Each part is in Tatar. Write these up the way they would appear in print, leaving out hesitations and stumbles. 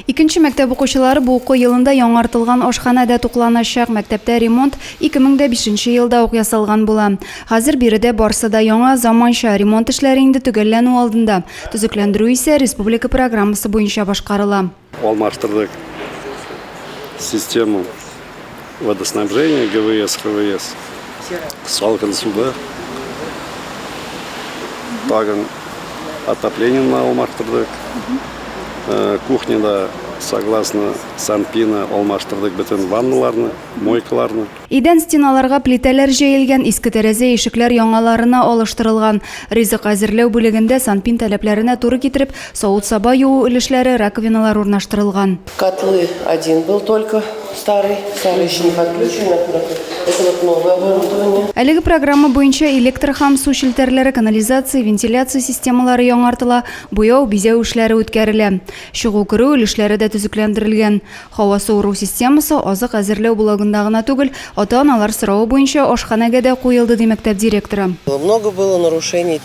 Икенче мәктәп укучылары бу уку елында яңартылган ашханәдә тукланачак. Мәктәптә ремонт 2005 нче елда ук ясалган була. Хәзер биредә барсы да яңа, заманча. Ремонт эшләре инде төгәлләнү алдында. Төзекләндерү исә республика программасы буенча башкарыла. Алмаштырдык систему водоснабжения ГВС, ХВС. Салкын суда. Тагын отоплениене алмаштырдык. Кухняда, согласно СанПина, алмаштырдык бөтен ванналарны, мойкаларны. Идән стеналарга плитәләр җәелгән, иске тәрәзә ишекләр яңаларына алыштырылган. Ризык әзерләү бүлегендә СанПин таләпләренә туры китереп, савыт-саба юу өлешләре, раковиналар урнаштырылган. Котлы один был только старый, старый еще не подключен, это вот новое оборудование. Әлеге программа буенча электр һәм су челтәрләре, канализация, вентиляция системалары яңартыла, буяу, бизәү эшләре үткәрелә. Чыгу-керү өлешләре дә төзекләндерелгән. Һава суыру системасы азык әзерләү блогында гына түгел, ата-аналар соравы буенча ашханәгә дә куелды, ди мәктәп директоры. Много было нарушений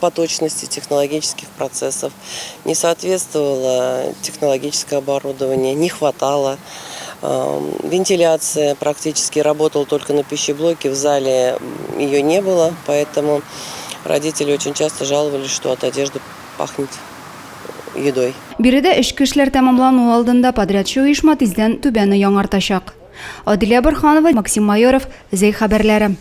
по точности технологических процессов, не соответствовало технологическое оборудование, не хватало. Вентиляция практически работала только на пищеблоке, в зале ее не было, поэтому родители очень часто жаловались, что от одежды пахнет едой. Биредә эчке эшләр тәмамлану алдында, подрядчы оешма тиздән түбәне яңартачак. Адилә Борһанова, Максим Майоров, Зәй хәбәрләре.